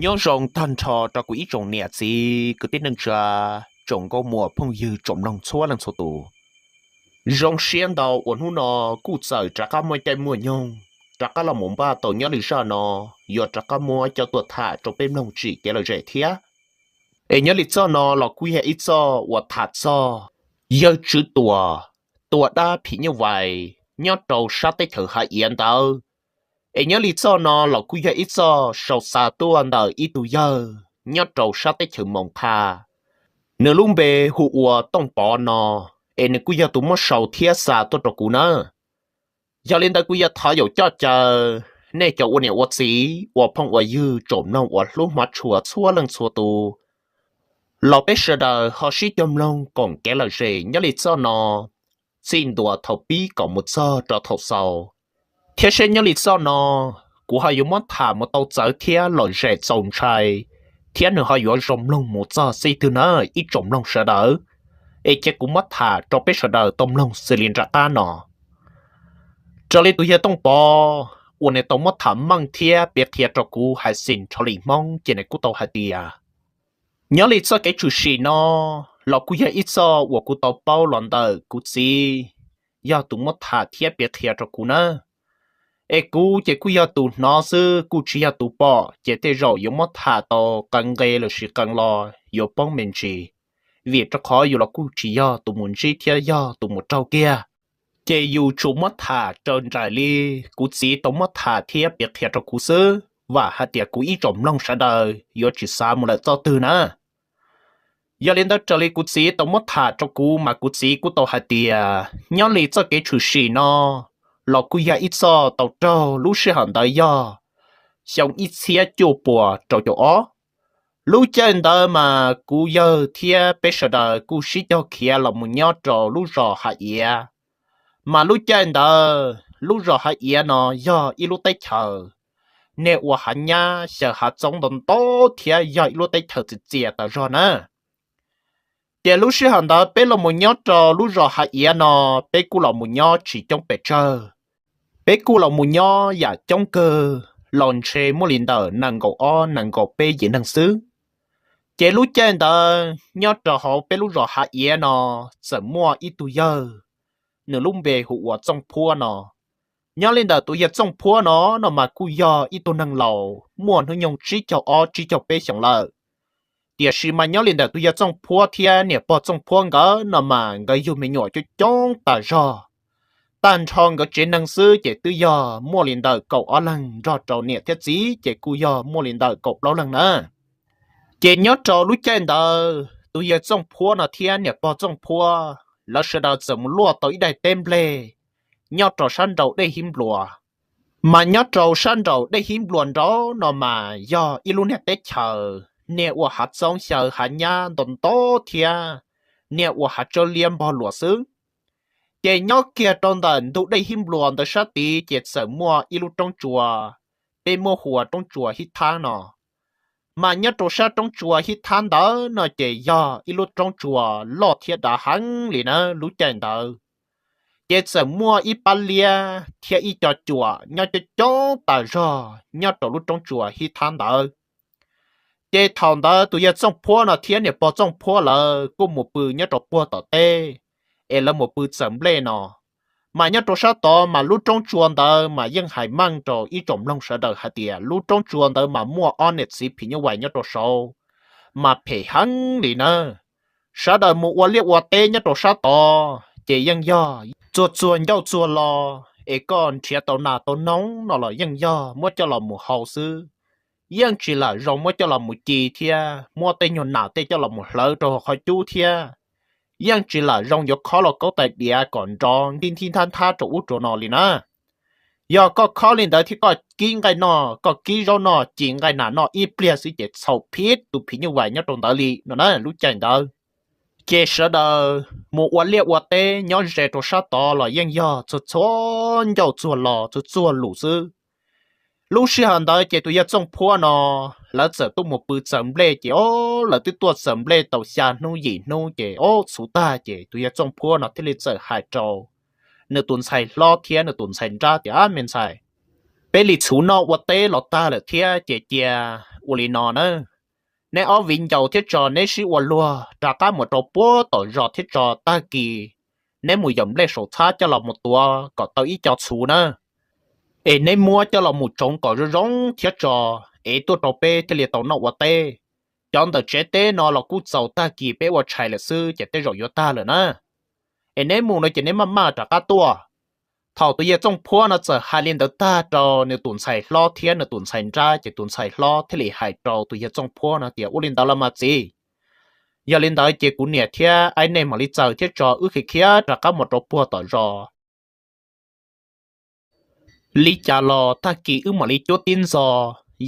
Nyob zoo tag nrho rau kuv ib tsoom niam txiv kwv tij neej tsa, tsoom nkauj muam phooj ywg tsoom mloog txhua leej txhua tus. Zoo siab ntau uas hnub no kuj txawm rov qab muaj caij muaj nyoog rov qab los mus npaj tau nyob li zaj no, yuav rov qab muab coj tuaj tham rau peb mloog tsim kev lom zem thiab. Es nyob li txoj no los kuj yog ib txoj uas tham txog yawg Tswv Tuam tua dab phim nyuj vais nyob rau sab teb chaws Hav Iav ntawd. Es nyob li txoj no los kuj yog ib txoj sau xa tuaj ntawm ib tug yawg nyob rau sab teb chaws Moos Qha. Nws lub npe hu ua Tooj Pov no, es nws kuj yog tus muab sau thiab xa tuaj rau kuv na. Yog li ntawd kuv yuav thov yaum coj caw nej cov ua niam ua txiv, ua phooj ua ywg, tsoom mloog uas hlub hmov tshua txhua leej txhua tus, los peb sawv daws ho sib cog mloog koom kev lom zem nyob li txoj no txij ntua thaum pib kom mus txog rau thaum xaus, thiab seb nyob li txoj no kuv ho yuav muab tham mus tau txawv thiab lom zem txaus ntshai, thiab nws ho yuav zoo mloog mus txog txij twg na ib tsoom mloog sawv daws. Es cia kuv muab tham rau peb sawv daws tau mloog xws li nram qab no. Raws li tus yawg Tooj Pov uas nws tau muab tham meej thiab piav qhia rau kuv hais xwm nrho li Hmoob ces nws kuj tau hais tias, nyob li txoj kev tshwm sim no los kuj yog ib txoj uas kuv tau paub los ntawm kuv txiv, yog tus muab tham thiab piav qhia rau kuv na. Es kuv ces kuj yog tus hnov xwb kuj tsis yog tus pom, ces tej zaum yuav muab tham tau qee nqe los sis qee lo yuav poob me ntsis, vim rau qhov yus los kuj tsis yog tus mus ntsib thiab yog tus mus raug kiag. Ces yus tsuas muab tham raws nraim li kuv txiv tau muab tham thiab piav qhia rau kuv xwb, vam hais tias kuv ib tsoom mloog sawv daws yuav tsis xav mus lawm txoj twg na. Yog li ntawd raws li kuv txiv tau muab tham rau kuv mas kuv txiv kuj tau hais tias nyob li txoj kev tshwm sim no los kuj yog ib txoj tau raug lub sij hawm ntawd yog xyoo ib txhiab cuaj puas rau caum ob. Lub caij ntawd mas kuv yawg thiab peb sawv daws kuj sib cog khiav los mus nyob rau lub zos Hav Iav. Mas lub caij ntawd lub zos Hav Iav no yog ib lub teb chaws niaj ua hav nyab xyaw hav txoob ntau ntau thiab yog ib lub teb chaws txias txias tas zog na. Ces lub sij hawm ntawd peb los mus nyob rau lub zos Hav Iav no, peb kuj los mus nyob tsis coob pes tsawg. Peb kuj los mus nyob yam coob kawg los ntshe muaj li ntawm nees nkaum ob nees nkaum peb yim neeg xwb. Ces lub caij ntawd nyob rau hauv peb lub zos Hav Iav no txawm muaj ib tug yawg, nws lub npe hu ua Txooj Phuab no. Nyob li ntawm tus yawg Txooj Phuab no, no mas kuj yog ib tug neeg laus muaj hnub nyoog tsib caug ob tsib caug peb xyoos lawm. Tiam sis mas nyob li ntawm tus yawg Txooj Phuab thiab niam pog Txooj Phuab nkawd no mas nkawd yug me nyuam coob coob tas zog. Tag nrho nkawd tsev neeg xwb ces twb yog muaj li ntawm kaum ob leeg, nrog rau niam thiab txiv ces kuj yog muaj li ntawm kaum plaub leeg na. Ces nyob rau lub caij ntawd tus yawg Txooj Phuab no thiab niam pog Txooj Phuab lawv sawv daws txawm mus luaj tau ib daim teb nplej nyob rau sab nraum dej Hib Npluas. Mas nyob rau sab nraum dej Hib Npluas nraud no mas yog ib lub niag teb chaws niaj ua hav txoob xyaw hav nyab ntau ntau thiab niaj ua hav tsawb liab npog luas xwb. Ces nyob kiag rau ntawm ntug dej Hib Npluas ntawd sab tid ces txawm muaj ib lub roob tsua, peb muab hu ua roob tsua Hib Thab no. Mas nyob rau sab roob tsua Hib Thab ntawd no ces yog ib lub roob tsua loj thiab dav heev li na lub caij ntawd. Ces txawm muaj ib pab liab thiab ib co cuam nyob coob coob tas zog nyob rau lub roob tsua Hib Thab ntawd. Ces thaum ntawd tus yawg Txooj Phuab no thiab niam pog Txooj Phuab lawv kuj mus pw nyob rau puag tom teb, es lawv mus pw txawm nplej no. Mas nyob rau sab tod mas lub roob tsua ntawd mas yeej hais meej rau ib tsoom mloog sawv daws hais tias lub roob tsua ntawd mas muaj ob niam txiv phim nyuj vais nyob rau saud, mas phem heev li na. Sawv daws mus ua liaj ua teb nyob rau sab tod ces yeej yog txuag txuag ncauj txuag lo, es koj nrhiav tau nas tau noog no los yeej yog muab coj los mus hau xwb. Yeej tsis lam zoo muab coj los mus ci thiab muab tej nyuag nas tej coj los mus hlawv rau qhov cub thiab. Yeej tsis lam zoo yuav khob lauj kaub tais diav kom nrov nthib nthib nthab nthab rau ub rau no li na. Yog koj khob li ntawd thiab koj kib nqaij noj, koj kib zaub noj, ci nqaij nas noj ib pliag xwb ces txhaum phiv tus phim nyuj vais nyob rau ntawd li no na lub caij ntawd. Ces sawv daws mus ua liaj ua teb nyob ze rau sab tod los yeej yog txuag txuag ncauj txuag lo txuag txuag lus xwb. Lub sij hawm ntawd ces tus yawg Txooj Phuab no lawv txawm tuaj mus pw txawm nplej ces o, lawv twb tuaj txawm nplej tau xya hnub yim hnub ces o, txhuv tag ces tus yawg Txooj Phuab no thiaj li txawm hais rau nws tus ntxhais hlob thiab nws tus ntxhais nrab tias, Ab me ntxhais, peb li txhuv noj ua teb los tag lawm thiab ces cia ua li no na, neb ob viv ncaus thiab tso neb sib ua luag rov qab mus rau puag tom zos thiab tso, tag kis neb mus yawm nplej saum txhab coj los mus tuav kom tau ib co txhuv na, es neb muab coj los mus tsoov kom zoo zoo thiab tso, es tuaj rau peb thiaj li tau noj ua teb. Cov ntawm tsev teb no los kuj txaus tag kis peb ua tshais lawm xwb ces tej zaum yuav tag lawm na. Es neb mus no ces neb maj maj rov qab tuaj. Thaum tus yawg Txooj Phuab no txawm hais li ntawd tag rau nws tus ntxhais hlob thiab nws tus ntxhais nrab ces tus ntxhais hlob thiaj li hais rau tus yawg Txooj Phuab no tias, ua li ntawd los mas txiv, yog li ntawd ces kuv niam thiab aib nej mam li txaws thiab tso wb khiav khiav rov qab mus rau puag tom zos. Li cas los tag kis wb mam li cuab tib ntxo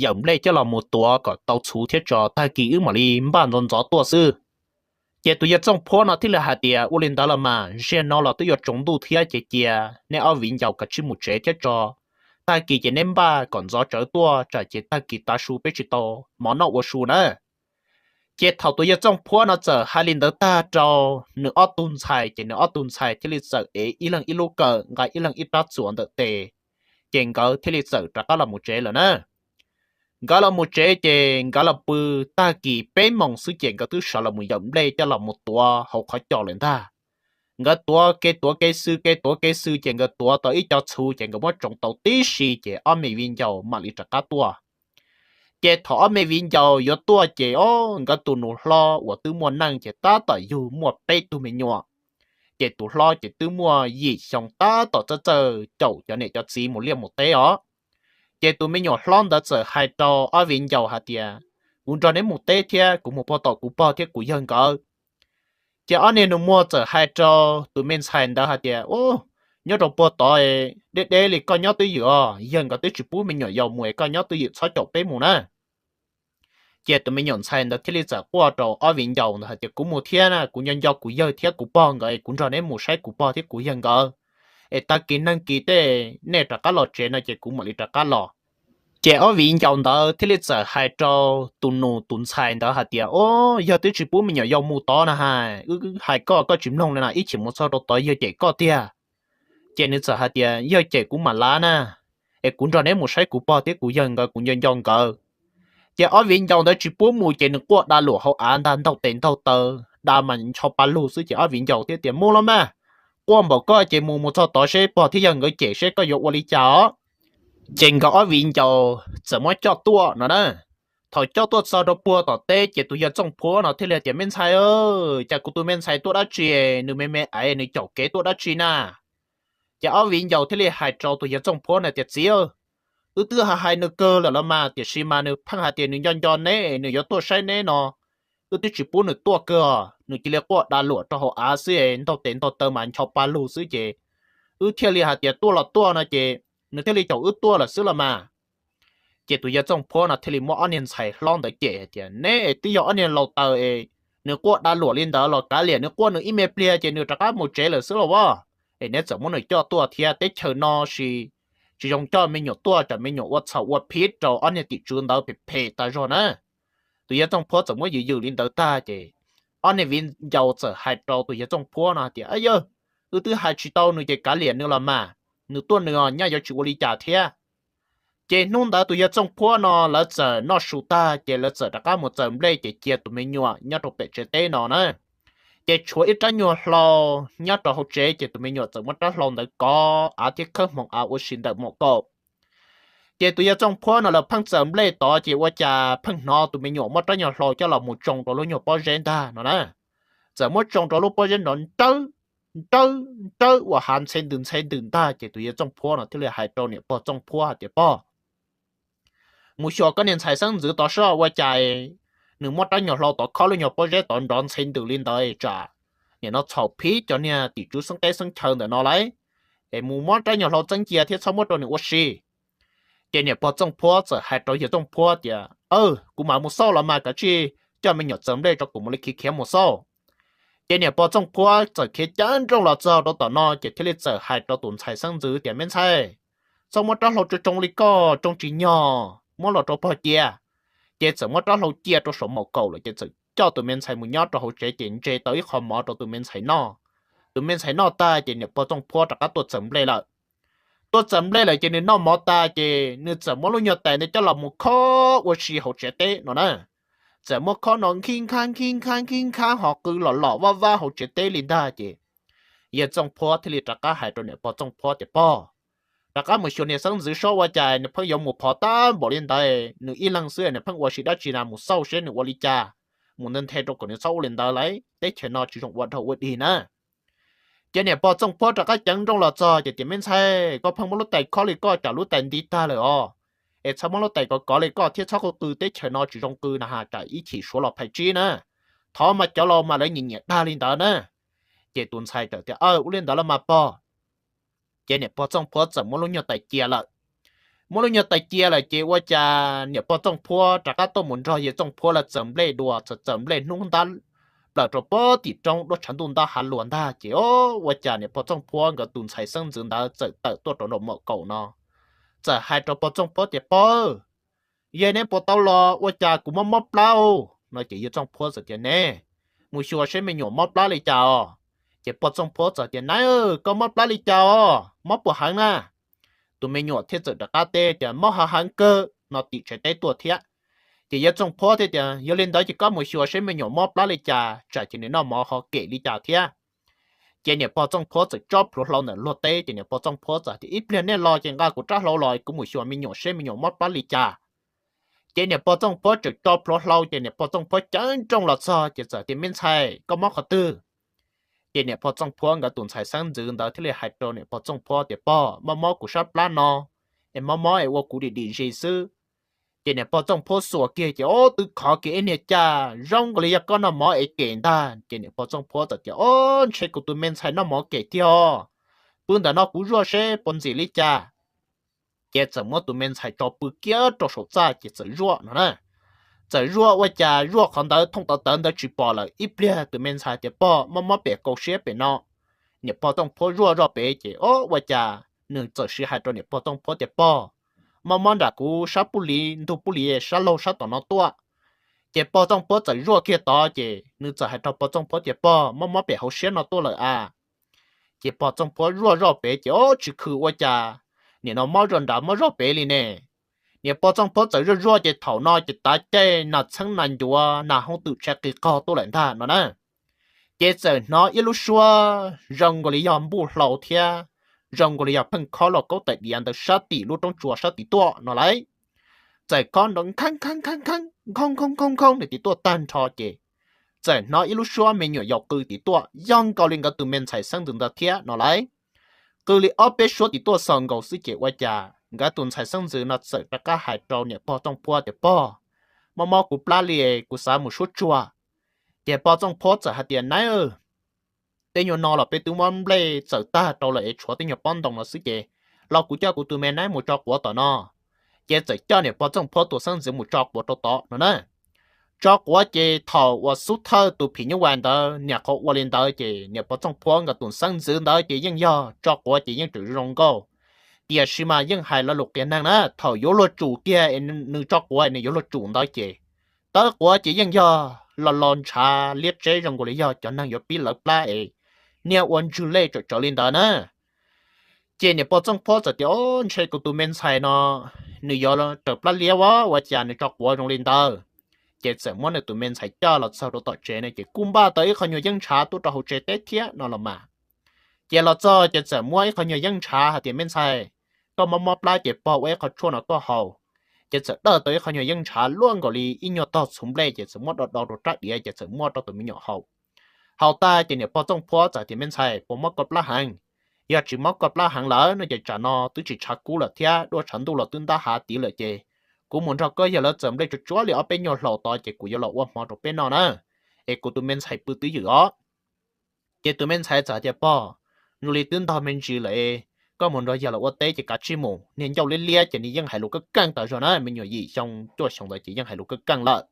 yawm nplej coj los mus tuav kom tau txhuv thiab tso, tag kis wb mam li npaj ntxov ntxov tuaj xwb. Ces tus yawg Txooj Phuab no thiaj li hais tias, ua li ntawd los mas zaum no los twb yuav tsaus ntuj thiab ces cia neb ob viv ncaus kav tsij mus tsev thiab tso, tag kis ces neb npaj kom ntxov tsawv tuaj tsam ces tag kis tav su peb tsis tau mov noj ua su na. Ces thaum tus yawg Txooj Phuab no txawm hais li ntawd tag rau nws ob tug ntxhais ces nws ob tug ntxhais thiaj li txawm ev ib leeg ib lub kawm nqa ib leeg ib rab txuas ntawm tes, ces nkawd thiaj li txawm rov qab los mus tsev lawm na. Nkawd los mus tsev ces nkawd los pw tag kis peb moos xwb ces nkawd twb sawv los mus yawm nplej coj los mus tuav hauv qhov cos lawm ntag. Nkawd tuav kev tuav kev xwb kev tuav kev xwb ces nkawd tuav tau ib co txhuv ces nkawd muab tsoov tau tib si ces ob me viv ncaus mam li rov qab tuaj. Ces thaum ob me viv ncaus yuav tuaj ces o, nkawd tus nus hlob uas twb muaj neej ces tab tom yug muaj peb tug me nyuam. Ces tus hlob ces twb muaj yim xyoo tab tom txawj txawj caum cov niam cov txiv mus liaj mus teb os. Ces tus me nyuam hlob ntawd txawm hais rau ob viv ncaus hais tias, kuv nrog neb mus teb thiab kuv mus puag tom kuv pog thiab kuv yawg nkawd. Ces ob niag nus muag txawm hais rau tus me ntxhais ntawd hais tias, u, nyob rau puag tod deb deb li koj nyob twj ywm os, yawg nkawd twb tsis pub me nyuam yaus mus es koj nyob twj ywm txhob caum peb mus na. Ces tus me nyuam ntxhais ntawd thiaj li txawm quaj rau ob viv ncaus ntawd hais tias, kuv mus thiab na, kuv nco nco kuv yawg thiab kuv pog nkawd es kuv nrog neb mus saib kuv pog thiab kuv yawg nkawd, es tag kis neeg kis tej nej rov qab los tsev no ces kuv mam li rov qab los. Ces ob viv ncaus ntawd thiaj li txawm hais rau tus nus tus ntxhais ntawd hais tias, o, yawg twb tsis pub me nyuam yaus mus tod na, hais wb hais koj koj tsis mloog li na, ib chim mus txog rau tod yawg cem koj tiag. Ces nws txawm hais tias, yawg cem kuv mam lav na, es kuv nrog neb mus saib kuv pog thiab kuv yawg nkawd, kuv nco nco nkawd. Ces ob viv ncaus ntawd tsis pub mus ces nws quaj da luam hauv av ntag, ntaug tes ntaug taw, da mas ncho pa lug xwb ces ob viv ncaus thiaj tias, mus los mas, quaj npaum koj ces mus mus txog tod seb pog thiab yawg nkawd cem seb koj yuav ua li cas os. Ces nkawd ob viv ncaus txawm muab coj tuaj no na. Thaum coj tuaj txog rau puag tom teb ces tus yawg Txooj Phuab no thiaj li tias, me ntxhais, cas kuv tus me ntxhais tuaj dab tsi, nws me me aiv nws caum kev tuaj dab tsi na? Ces ob viv ncaus thiaj li hais rau tus yawg Txooj Phuab no tias, txiv, wb twb hais hais nws kawg lawm los mas, tiam sis mas nws pheej hais tias nws nco nco neb, nws yuav tuaj saib neb no, wb twb tsis pub nws tuaj kawg, nws cia li quaj da luam rau hauv av xwb, ntaug tes ntaug taw mas ncho pa lug xwb ces wb thiaj li hais tias tuaj los tuaj no ces nws thiaj li caum wb tuaj lawm xwb los mas. Ces tus yawg Txooj Phuab no thiaj li muab ob niag ntxhais hlob ntawd cem hais tias, neb twb yog ob niag laus taws es nws quaj da luam li ntawd los kav liam, nws quaj nws ib me pliag ces nws rov qab mus tsev lawm xwb los as. Es neb txawm muab nws coj tuaj thiab, teb chaws no tsis zoo coj me nyuam tuaj tsam me nyuam ua txhaum ua phiv rau ob niag tim tswv ntawd phem phem tas zog na. Tus yawg Txooj Phuab txawm muab yws yws li ntawd tag ces ob niag viv ncaus txawm hais rau tus yawg Txooj Phuab no tias, yawg, wb twb hais tsis tau nws ces kav liam nws los mas, nws tuaj nws nyaj yuav tsis ua li cas thiab. Ces hnub ntawd tus yawg Txooj Phuab no lawv txawm noj su tag ces lawv txawm rov qab mus txaws nplej ces cia tus me nyuam nyob rau pem tsev teb no na. Ces tshuav ib rab nyuag hlau nyob rau hauv tsev ces tus me nyuam txawm muab rab hlau ntawd kov av thiab khawb hmoov av ua si ntawm maum kaum. Ces tus yawg Txooj Phuab no lawv pheej txaws nplej tod ces ua cas pheej hnov tus me nyuam muab rab nyuag hlau coj los mus tsoo rau lub nyuag pob zeb ntag no na. Txawm muab tsoo rau lub pob zeb nrov nrawb nrawb nrawb ua hav ntxhe ntws ntxhe ntws ntag ces tus yawg Txooj Phuab no thiaj li hais rau niam pog Txooj Phuab hais tias, pog, mus xyuas koj niag ntxhais xeeb ntxwv tod soj ua cas nws muab rab nyuag hlau tod khob lub nyuag pob zeb tod nrov ntxhe ntws li ntawd tsam nim no txhaum phiv cov niag tim tswv xeeb teb xeeb chaw ntawm no lauj. Es mus muab rab nyuag hlau txeeb cia thiab txhob muab rau nws ua si. Ces niam pog Txooj Phuab txawm hais rau yawg Txooj Phuab tias, aw, kuv mam mus xauj los mas, kav tsij coj me nyuam txaws nplej rau kuv mam li khiav khiav mus xauj. Ces niam pog Txooj Phuab txawm khiav ceev nrooj los txog rau tom no ces thiaj li txawm hais rau tus ntxhais xeeb ntxwv tias, me ntxhais, txhob muab rab hlau tsoo tsoo li koj, tsoo tsis nyog, muab los rau pog cia. Ces txawm muab rab hlau cia rau saum maum kaum lawm ces txawm coj tus me ntxhais mus nyob rau hauv tsev ces ntse tau ib qho mov rau tus me ntxhais noj. Tus me ntxhais noj tag ces niam pog Txooj Phuab rov qab tuaj txaws nplej lawm. tuaj txawm nplej lawm ces nws noj mov tas ces nws txawm muab lub nyuag tais ntawd coj los mus khob ua si hauv tsev teb no na. Txawm muab khob no nkhib nkhab nkhib nkhab nkhib nkhab ho qw los lom vaj vab hauv tsev teb li ntag ces yawg Txooj Phuab thiaj li rov qab hais rau niam pog Txooj Phuab tias, Pog, rov qab mus xyuas niag xeeb ntxwv saib ua cas nws pheej yuav mus phov tag npaum li ntawd, nws ib leeg xwb nws pheej ua si dab tsi na, mus xauj seb nws ua li cas, mus nthe nthe rau kom nws txhob ua li ntawd lauj, teb chaws no tsis zoo ua dhau ua dig na. Ces niam pog Txooj Phuab rov qab ceev nrooj los txog ces tias, Me ntxhais, koj pheej muab lub tais khob li koj tsam lub tais nti tag lawm os, es txhob muab lub tais kov kov li koj thiab txhob qw qw, teb chaws no tsis zoo qw na, tsam ib chim suav los phais tsib na. Thov mas cov laus mas lawv nyiam nyiam dag li ntawd na. Ces tus ntxhais txawm tias, Aw, ua li ntawd los mas pog. Ces niam pog Txooj Phuab txawm muab lub nyuag tais cia lawm. Muab lub nyuag tais cia lawm ces ua cas niam pog Txooj Phuab rov qab tuaj mus nrog yawg Txooj Phuab lawv txawm nplej dua, txawm txawm nplej hnub ntab plaws rau pem tim roob duab tshav ntuj ntab hav luas ntag ces, o, ua cas niam pog Txooj Phuab nkawd tus ntxhais xeeb ntxwv ntawd txawm tawm tuaj rau nraum mom kaum no, txawm hais rau pog Txooj Phuab tias, Pog, yog neb puas tau los, ua cas kuv mob mob plab no. Ces yawg Txooj Phuab txawm tias, Ne, mus xyuas seb me nyuam mob plab li cas os. Ces pog Txooj Phuab txawm tias, Nab, koj mob plab li cas os, mob puas heev na? Tus me nyuam thiaj txawm rov qab teb tias, Mob heev heev kawg no, tim tsev teb tuaj thiab. Ces yawg Txooj Phuab thiaj tias, Yog li ntawd ces koj mus xyuas seb me nyuam mob plab li cas, tsam ces nws noj mov ho kem li cas thiab. Ces niam pog Txooj Phuab txawm tso plhuav hlau ntawm luag teb ces niam pog Txooj Phuab txawm tias, Ib pliag nej los ces nqa kuv rab hlau los kuv mus xyuas me nyuam seb me nyuam mob plab li cas. Ces niam pog Txooj Phuab txawm tso plhuav hlau ces niam pog Txooj Phuab ceev nrooj los txog ces txawm tias, Me ntxhais, koj mob qhov twg? Ces niam pog Txooj Phuab nkawd tus ntxhais xeeb ntxwv ntawd thiaj li hais rau niam pog Txooj Phuab tias, Pog, mob mob kuv sab plab no, es mob mob es ua kuv dim dim zis xwb. Ces niam pog Txooj Phuab xuas kiag ces, O, twb khov kiag ib niag caj zoo nkaus li yog koj noj mov es kem ntag. Ces niam pog Txooj Phuab txawm tias, O, ntshe kuv tus me ntxhais noj mov kem tiag os. Pw ntawm no kuv zuaj seb puas ntxim li cas. Ces txawm muab tus me ntxhais tso pw kiag rau saum txaj ces txawm zuaj no na. Txawm zuaj ua cas zuaj qhov ntawd thooj tawv tawv ntawd tsis pom lawm, ib pliag tus me ntxhais tias, Pog, mob mob pem kaum siab pem no. Niam pog Txooj Phuab zuaj zoj pem ces, O, ua cas nws txawm sis hais rau niam pog Txooj Phuab tias, Pog, mob mob nram kuv sab pub li, ntug pub li, sab laug sab tom no tuaj. Ces pog Txooj Phuab txawm zuaj kiag tod ces nws txawm hais rau pog Txooj Phuab tias, Pog, mob mob pem hauv siab no tuaj lawm a. Ces pog Txooj Phuab zuaj zoj pem ces, O, tsis khw ua cas, nim no mob zoj nrad mob zoj pem li ne. Niam pog Txooj Phuab txawm zuaj zuaj ces thaum no ces tav caij nas txheeb nas ncuav nas hooj twm tshav qis qaug tuaj lawm ntag no na. Ces txawm hnov ib lub suab zoo nkaus li yog npuj hlau thiab zoo nkaus li yog pheej khob lauj kaub tais diav ntawd sab tim lub roob tsua sab tim tuaj no lauj. Txawm khob nrov nkhab nkhab nkhab nkhab, nkhaub nkhaub nkhaub nkhaub nws tim tuaj tag nrho ces txawm hnov ib lub suab me nyuam yaus qw tim tuaj yog nkaus li nkawd tus me ntxhais xeeb ntxwv ntawd thiab no lauj. Qw li ob peb suab tim tuaj xaus nkaus xwb ces ua cas nkawd tus ntxhais xeeb ntxwv no txawm rov qab hais rau niam pog Txooj Phuab tias, Pog, mob mob kuv plab li, kuv xav mus suab tsuag. Ces pog Txooj Phuab txawm hais tias, Nab, tej nyuag no los peb twb muab nplej txawm tag rau lawm es tshuav tej nyuag pob ntoo no xwb ces los kuv coj kuv tus me nab mus tso quav tom no. Ces txawm coj niam pog Txooj Phuab tus xeeb ntxwv mus tso quav rau tod no na. Tso quav ces thaum uas xub thawj tus phim nyuj vais ntawd niam qhuav ua li ntawd ces niam pog Txooj Phuab nkawd tus xeeb ntxwv ntawd ces yeej yog tso quav ces yeej tseem zoo nkauj. Tiam sis mas yeej hais lo lus qias neeg na, thaum yuav luag tsum kiag es nws tso quav nws yuav luag tsum ntawd ces tawb quav ces yeej yog lo lo ntshav liab tseb zoo nkaus li yog cov neeg yuav pib lawv plab es niag ua ntswg lej tsawm tsawv li ntawd na. Ces niam pog Txooj Phuab txawm tias, O, ntshe kuv tus me ntxhais no nws yuav raws plab liab ua, ua cas nws tso quav zoo li ntawd. Ces txawm muab nws tus me ntxhais coj los txog rau tom tsev no ces kuj npaj tau ib qho nyuag yeeb ntshav tuaj rau hauv tsev teb thiab no los mas. Ces los txog ces txawm muab ib qho nyuag yeeb ntshav hais tias, Me ntxhais, koj mob mob plab ces pog ua ib qho tshuaj no koj haus. Ces txawm dawj tau ib qho nyuag yeeb ntshav luaj nkaus li ib nyuag tog txhuv nplej ces txawm muab do do rau rab diav ces txawm muab rau tus me nyuam haus. Haus tag ces niam pog Txooj Phuab txawm tias, Me ntxhais, puas mob koj plab heev? Yog tsis mob koj plab heev lawm no ces tsam no twb tsis tshav kub lawm thiab duab tshav ntuj los twb ntab hav tid lawm ces kuv mus nrog koj yawg lawv txawm nplej tsuag tsuag li ob peb nyuag hlau tod ces kuv yuav los ua hmo rau peb noj na, es kuv tus me ntxhais pw twj ywm os. Ces tus me ntxhais txawm tias, Pog, zoo li twb ntog me ntsis lawm, koj mus nrog yawg lawv ua teb ces kav tsij mus. Niag ncauj liab liab ces nws yeej hais lus keej keej tas zog na, me nyuam yim xyoo cuaj xyoo ntawd ces yeej hais lus keej keej lawm.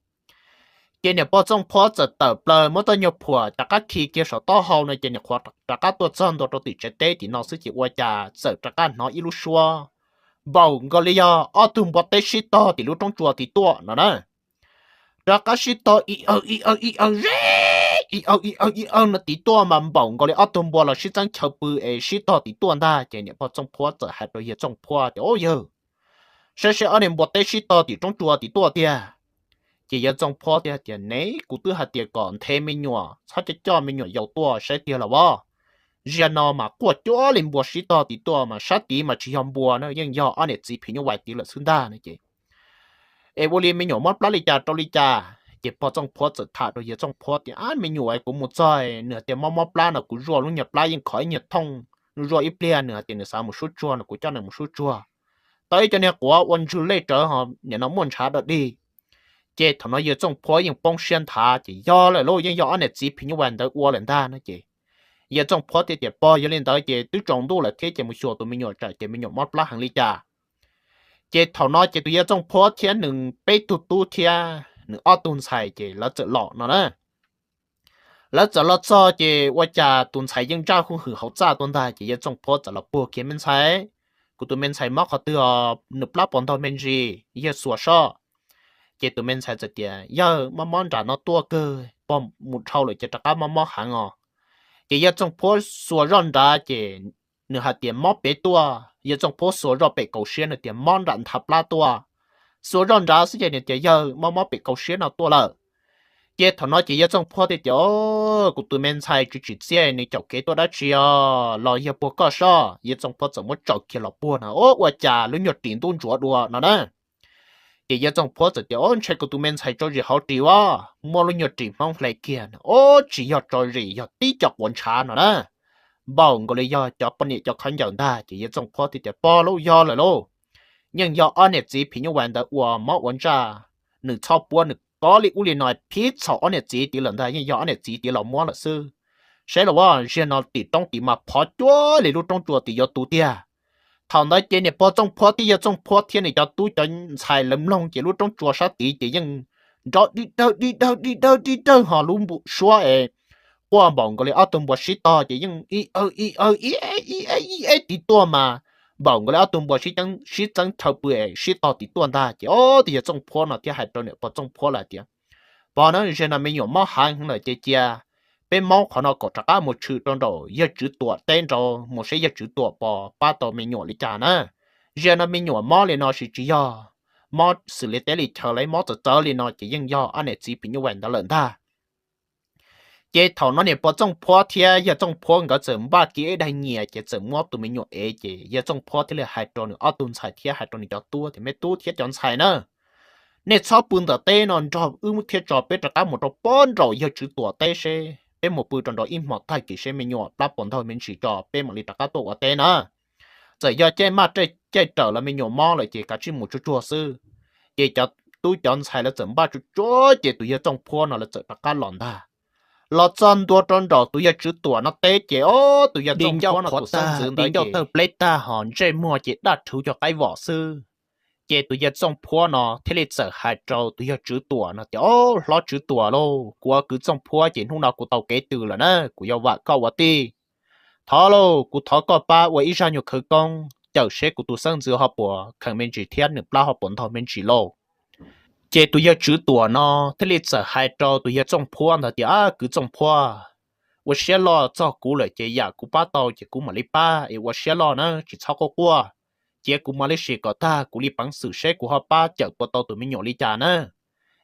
Ces niam pog Txooj Phuab txawm tawm plaws muab txoj nyuag phuam rov qab khi kiag saum taub hau no ces nws qhuav rov qab tuaj txog ntua rau tim tsev teb tim no xwb ces ua cas txawm rov qab hnov ib lub suab npaum nkaus li yog ob tug npua teb sib tog tim lub roob tsua tid tuaj no na. Rov qab sib tog i aw i aw i aw zeb ib awg ib awg ib awg no tim tuaj mas npaum nkaus li ob tug npua los sib txeeb chaw pw es sib tog tim tuaj ntag. Ces niam pog Txooj Phuab txawm hais rau yawg Txooj Phuab tias, Ub yawg, saib seb ob niag npua teb sib tog tim roob tsua tim tuaj tiag. Ces yawg Txooj Phuab thiaj tias, Ne, kuv twb hais tias kom nthe me nyuam txhob coj coj me nyuam yaus tuaj saib tiag los as. Zaum no mas quaj cuab li npua sib tog tim tuaj mas sab tid mas tsis yog npua na, yeej yog ob niam txiv phim nyuj vais tid lawm xwb ntag no ces es ua li me nyuam mob plab li cas rau li cas? Ces pog Txooj Phuab txawm tham rau yawg Txooj Phuab tias, Ab, me nyuam es kuv mus txog nws hais tias mob mob plab no, kuv zuaj lub nyuag plab yeej khov ib nyuag thooj, zuaj ib pliag nws hais tias nws xav mus sub tsuag no kuv coj nws mus sub tsuag. Tau ib co niag quav ua ntswg lej rawv ho nim no muaj ntshav dog dig. Ces thaum no yawg Txooj Phuab yeej poob siab nthav ces yog lawm lauj, yeej yog ob niam txiv phim nyuj vais ntawd ua lawm ntag no ces yawg Txooj Phuab thiaj tias, Pog, yog li ntawd ces twb tsaus ntuj lawm thiab ces mus xyuas tus me nyuam tsam ces me nyuam mob plab heev li cas. Ces thaum no ces tus yawg Txooj Phuab thiab nws peb tug tub thiab nws ob tug ntxhais ces lawv txawm los no na. Lawv txawm los txog ces ua cas tus ntxhais yeej ntsaj hwj hwm hauv txaj tuaj ntag ces yawg Txooj Phuab txawm los puag kiag, Me ntxhais, kuv tus me ntxhais mob qhov twg os? Nws plab puas ntaug me ntsis? Yawg xuas soj. Ces tus me ntxhais txawm tias, Yawg, mob mob nram no tuaj kawg, pog, mus dhau lawm ces rov qab mob mob heev os. Ces yawg Txooj Phuab xuas zoj nrad ces nws hais tias mob pem tuaj. Yawg Txooj Phuab xuas zoj pem kaum siab, nws tias mob nram nthav plab tuaj. Xuas zoj nrad xwb ces nws tias, Yawg, mob mob pem kaum siab no tuaj lawm. Ces thaum no ces yawg Txooj Phuab thiaj tias, Kuv tus me ntxhais tsis tsim txiaj, nws caum kev tuaj dab tsi os, los yog puag koj soj. Yawg Txooj Phuab txawm muab tsaws kiag los puag no, ua cas lub nyuag ris ntub ntsuav dua no na. Ces yawg Txooj Phuab txawm tias, Ob, ntshe kuv tus me ntxhais tso zis hauv ris as, muaj lub nyuag ris hmoob hle kiag no, ob, tsis yog tso zis, yog tib co quav ntshav no na, npaum nkaus li yog cov poj niam cov khaub ncaws ntag. Ces yawg Txooj Phuab thiaj tias, Pog lauj, yog lawm lauj, yeej yog ob niam txiv phim nyuj vais ntawd ua mob ua ntsaj, nws txhob puab nws kov li ub li no, phib txhaum ob niam txiv tid lawm ntag, yeej yog ob niam txiv tid los muab lawm xwb. Saib los as, zaum no tim roob tid mas phov cuag li lub roob tsua tim yuav tu tiag. Thaum ntawd ces niam pog Txooj Phuab thiab yawg Txooj Phuab thiab nws cov tub cov ntxhais lawv mloog ces lub roob tsua sab tid ces yeej nrov dig dawg dig dawg dig dawg dig dawg ho lub npum suab es quaj npaum nkaus li ob tug npua sib tog ces yeej ib awg ib awg ib eb ib eb ib eb tid tuaj mas npaum nkaus li ob tug npua sib txeeb chaw pw es sib tog tim tuaj ntag. Ces ob tug yawg Txooj Phuab no thiaj hais rau niam pog Txooj Phuab lawm tias, Pog na, zaum no me nyuam mob heev lawm ces cia peb maub qhov no kom rov qab mus tshwm rau nraum yawg Tswv Tuam teb nraud, mus saib yawg Tswv Tuam puas pab tau me nyuam li cas na. Zaum no me nyuam mob li no sis tsis yog mob xws li teb li chaw, lawv mob txawv txawv li no ces yeej yog ob niam txiv phim nyuj vais ntawd lawm ntag. Ces thaum no niam pog Txooj Phuab thiab yawg Txooj Phuab nkawd txawm npaj kiag ib daim nyias ces txawm muab tus me nyuam ev. Ces yawg Txooj Phuab thiaj li hais rau nws ob tug ntxhais thiab hais rau nws cov tub tias, Me tub thiab cov ntxhais na, nej txhob pw ntawm teb no, nrog wb thiab tso peb rov qab mus rau pob nraum yawg Tswv Tuam teb seb, peb mus pw rau nraud ib hmos tag kis seb me nyuam plab puas ntaug me ntsis tso peb mam li rov qab tuaj ua teb na. Txawm yog caij maj caij rawm los me nyuam mob lawm ces kav tsij mus tsuag tsuag xwb. Ces cov tub cov ntxhais lawv txawm npaj tsuag tsuag ces tus yawg Txooj Phuab no lawv txawm rov qab los ntag. Los txog ntua rau nraum tus yawg Tswv Tuam no teb ces ob tus yawg Txooj Phuab no tus xeeb ntxwv ntawd ces ntau tawg pleb tag ho ntsej muag ces daj rhuv cov qaib vom xwb. Ces tus yawg Txooj Phuab no thiaj li txawm hais rau tus yawg Tswv Tuam no tias, Ob, hlob Tswv Tuam lauj, kuv ua kwv Txooj Phuab ces hnub no kuv tau kev tw lawm na, kuv yuav vam koj ua tij. Thov lauj, kuv thov koj pab ua ib zaj nyuag khawv koob cawm seb kuv tus xeeb ntxwv ho puas kheev me ntsis thiab nws plab ho puas ntaug me ntsis lauj. Ces tus yawg Tswv Tuam no thiaj li txawm hais rau tus yawg Txooj Phuab ntawd tias, Ab, kwv Txooj Phuab, ua siab loj, txog kuv lawm ces yam kuv pab tau ces kuv mam li pab es ua siab loj na, tsis txhob quaj quaj. Cia kuv mam li sim kom tag kuv li peev xwm seb kuv ho pab cawm puas tau tus me nyuam li cas na.